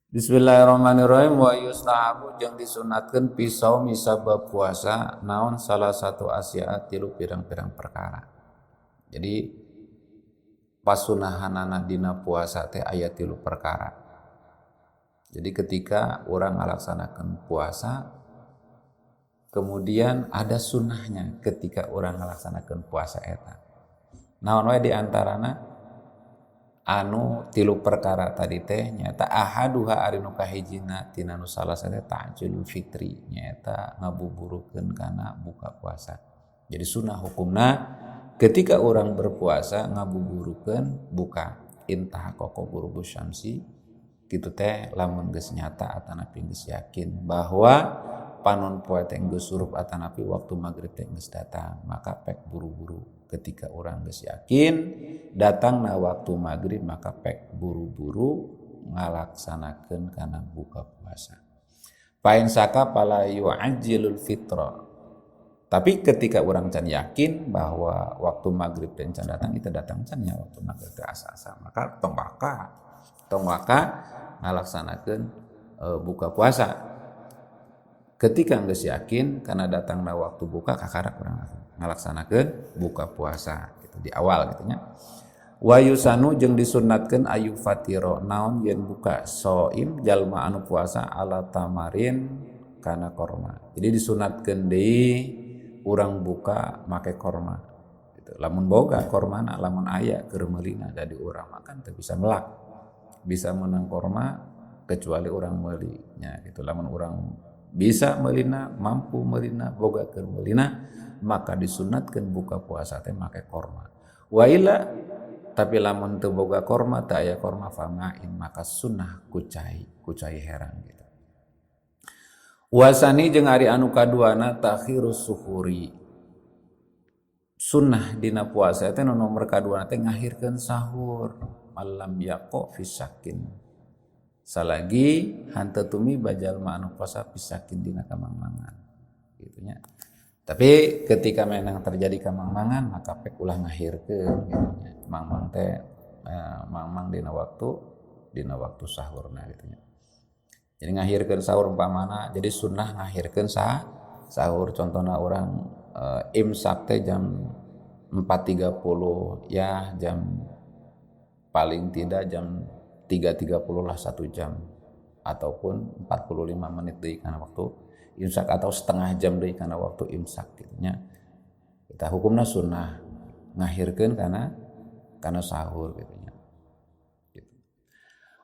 Bismillahirrahmanirrahim. Wa yustahabu jeung disunatkeun fi saumi sabab puasa naon salah satu asya'a tilu pirang-pirang perkara. Jadi pasunahanana dina puasa teh aya tilu perkara. Jadi ketika orang ngalaksanakeun puasa, kemudian ada sunnahnya ketika orang ngalaksanakeun puasa eta. Naon wae di antarana anu tilu perkara tadi teh nyaeta ahaduha ari nu kahijina tina nu salasa teh ta'jilul fitri, nyaeta ngabuburukeun kana buka puasa. Jadi sunnah hukumna ketika orang berpuasa ngabuburukeun buka intah koko ghurubu syamsi kitu teh lamun geus nyata atanapi geus yakin bahwa panon poe teh geus surup atanapi waktu maghrib teh geus datang, maka pek buru-buru. Ketika orang geus yakin datangna waktu maghrib, maka pek buru-buru ngalaksanakeun kana buka puasa. Fa in saka fala yu'ajjilul fitra. Tapi ketika orang can yakin bahwa waktu maghrib teh can datang, itu datang can ya waktu maghrib teh asa-asa, maka tong waka ngalaksanakeun buka puasa. Ketika geus yakin karena datangna waktu buka, kakarak urang ngalaksanakeun buka puasa gitu di awal gitu nya. Wa yusanu jeung disunatkeun ayu fatiro naon yen buka soim jalma anu puasa ala tamarin kana korma. Jadi disunatkeun deui urang buka make korma gitu. Lamun boga kormana, lamun aya keur meulina, da di urang makan teu bisa melak, bisa menang korma kecuali urang meuli nya gitu. Lamun urang bisa meulina, mampu meulina, boga keur meulina, maka disunatkeun buka puasa teh make korma. Wa illa, tapi lamun teu boga korma, teu aya korma, famain maka sunnah ku cai, ku cai herang gitu. Wasani jeung ari anu kaduana takhirus suhuri. Sunnah dina puasa teh nu nomor kaduana teh ngahirkeun sahur malam yaqo fi syakin. Salagi hanteu tumiba jalma anu puasa fi syakin dina kamangmangan gitu nya. Tapi ketika memang terjadi kamangmangan, maka pek ulah ngahirkeun gitu nya. Mangmang teh mangmang dina waktu sahurna gitu nya. Jadi ngahirkeun sahur umpamana, jadi sunnah ngahirkeun sahur, contohna orang imsak teh jam 4.30 ya, jam paling tidak jam 3.30 lah, 1 jam ataupun 45 menit deui kana waktu imsak atau setengah jam deui kana waktu imsak gitu nya. Kita hukumna sunnah ngahirkeun kana sahur gitu nya. Gitu.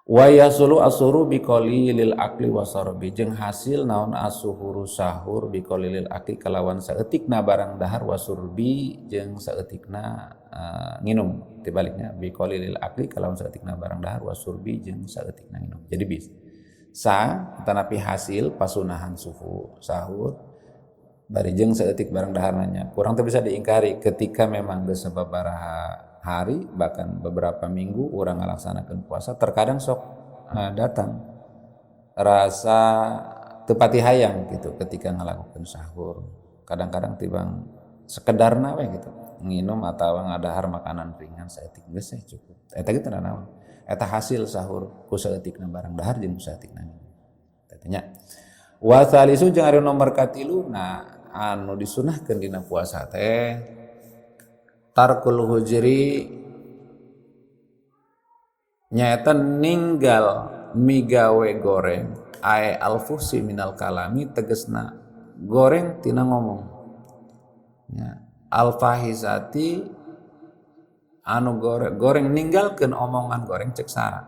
Wa yasulu asuru biqalilil akli wasarabi jeung hasil naon asuhuru sahur biqalilil akli kalawan saeutikna barang dahar, wasurbi jeung saeutikna nginum, tibaliknya biqalilil akli kalawan saeutikna barang dahar, wasurbi jeung saeutikna nginum. Jadi bisa tanapi hasil pasunahan suhu sahur bari jeung saeutik barang daharna. Kurang teu bisa diingkari ketika memang geus sababaraha hari, bahkan beberapa minggu urang ngalaksanakeun puasa, terkadang sok datang rasa teu pati hayang gitu ketika ngalakukeun sahur. Kadang-kadang tibang sekedarna we gitu nginum atau ngadahar makanan ringan saeutik geus cukup eta gitu. Naon eta hasil sahur ku saeutikna barang dahar jeung ku saeutikna nginum eta nya. Wa salisu jeung ari nomor katilu, nah, anu disunahkeun dina puasa teh tarkul hujri, nyaeta ninggal migawe goreng, ae alfuhsi minal kalami tegesna goreng tina ngomong ya, alfahisati anu goreng, goreng ninggalkeun omongan goreng cek sara.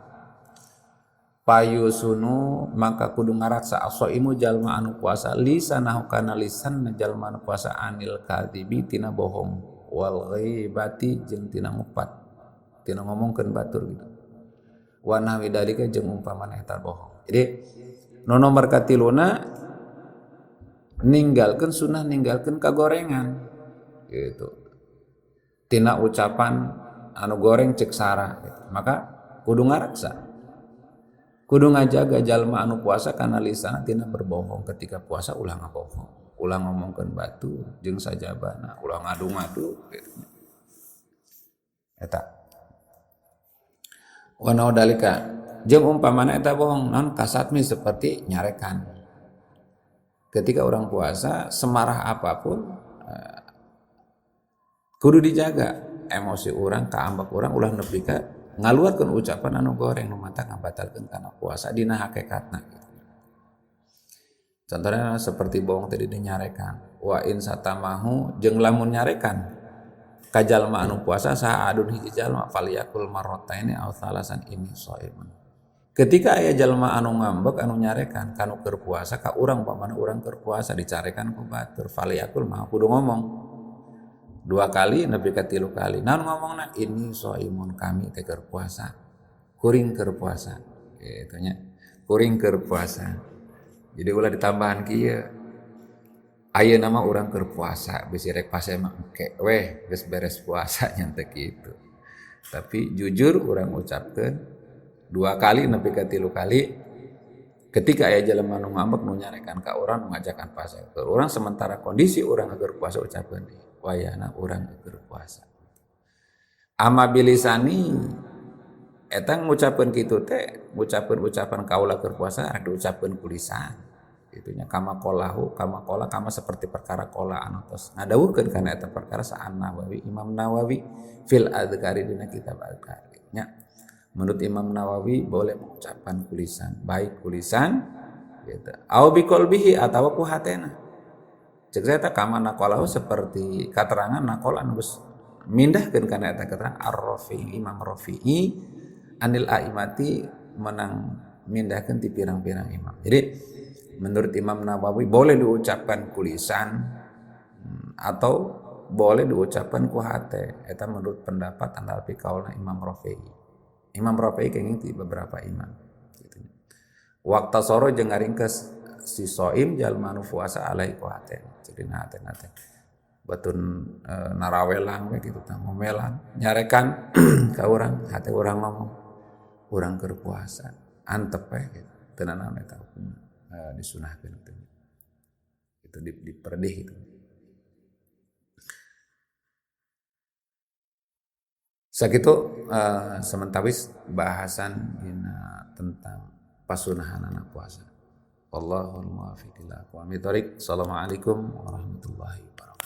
Payusunu maka kudu ngaraksa imu jalma anu puasa lisanahu kana lisan jalma anu puasa anil kadzibi tina bohong, wal ghibati jeung tina ngupat, tina ngomongkeun batur gitu, wa nahwi dalika jeung umpamana eta bohong. Jadi nu nomor katiluna ninggalkeun sunnah ninggalkeun kagorengan gitu tina ucapan anu goreng cek sara gitu. Maka kudu ngaraksa, kudu ngajaga jalma anu puasa kana lisan tina berbohong. Ketika puasa ulah ngabohong, ulah ngomongkeun batur jeung sajabana, ulah ngadu-ngadu gitu. Eta wa dalika Jeung umpamana eta bohong naon kasatmi seperti nyarekan. Ketika orang puasa semarah apapun kudu dijaga emosi orang kaambek urang ulah nepi ka ngaluarkeun ucapan anu goreng nu matak ngabatalkeun kana puasa dina hakikatna gitu. Contohnya seperti bohong tadi dinyarekan wa in satamahu jeung lamun nyarekan ka jalma anu puasa saha adun hiji jalma faliyakul marrataini aw thalasan ini shaimun. Ketika aya jalma anu ngambek anu nyarekan kanu keur puasa ka urang pamana urang keur puasa dicarekan ku batur faliyakul mah kudu ngomong 2 kali nepi ka 3 kali. Naon ngomongna ini shaimun kami teh keur puasa. Kuring keur puasa. Kitu nya. Kuring keur puasa. Jadi ulah ditambahan kieu. Ayeuna mah urang keur puasa bisi rek pase mah engke weh geus beres puasa nya teh kitu. Tapi jujur urang ucapkeun 2 kali nepi ka 3 kali ketika aya jelema nu ngambek nu nyarekan ka urang nu ngajakan pase ka urang sementara kondisi urang keur puasa ucapkeun wayahna urang keur puasa. Ama bilisani eta ngucapkeun kitu teh ngucapkeun ucapan kaula keur puasa rek diucapkeun ku lisan. Itunya kama qolahu kama qola kama seperti perkara qola anu tos ngadawuhkeun kana eta perkara sa'an Nawawi Imam Nawawi fil adhkari dina kitab adhkar nya. Menurut Imam Nawawi boleh mengucapkan kulisan baik kulisan gitu au biqalbihi atawa ku hatena. Cek saya teh kama naqalahu seperti katerangan naqala anu geus mindahkeun kana eta keterangan Ar-Rafi'i Imam Rafi'i anil aimati menang mindahkeun ti pirang-pirang imam. Jadi menurut Imam Nawawi boleh diucapkan kulisan atau boleh diucapkan ku hate. Eta menurut pendapat antara kaulna Imam Rafi'i. Imam Rafi'i kenging ti beberapa imam gitu. Wakta soro jeung ngaringkes si soim jalma nu puasa alai ku hate. Jadi na hate na teh batun narawelang we kitu tah ngomelan nyarekan ka urang hate urang ngomong urang keur puasa antep we gitu. Teu nanaon eta hukumna. Disunahkeun itu. Itu diperdih itu. Sakitu sementawis bahasan dina tentang pasunahanana puasa. Wallahul muwaffiq ila aqwamit thoriq. Assalamualaikum warahmatullahi wabarakatuh.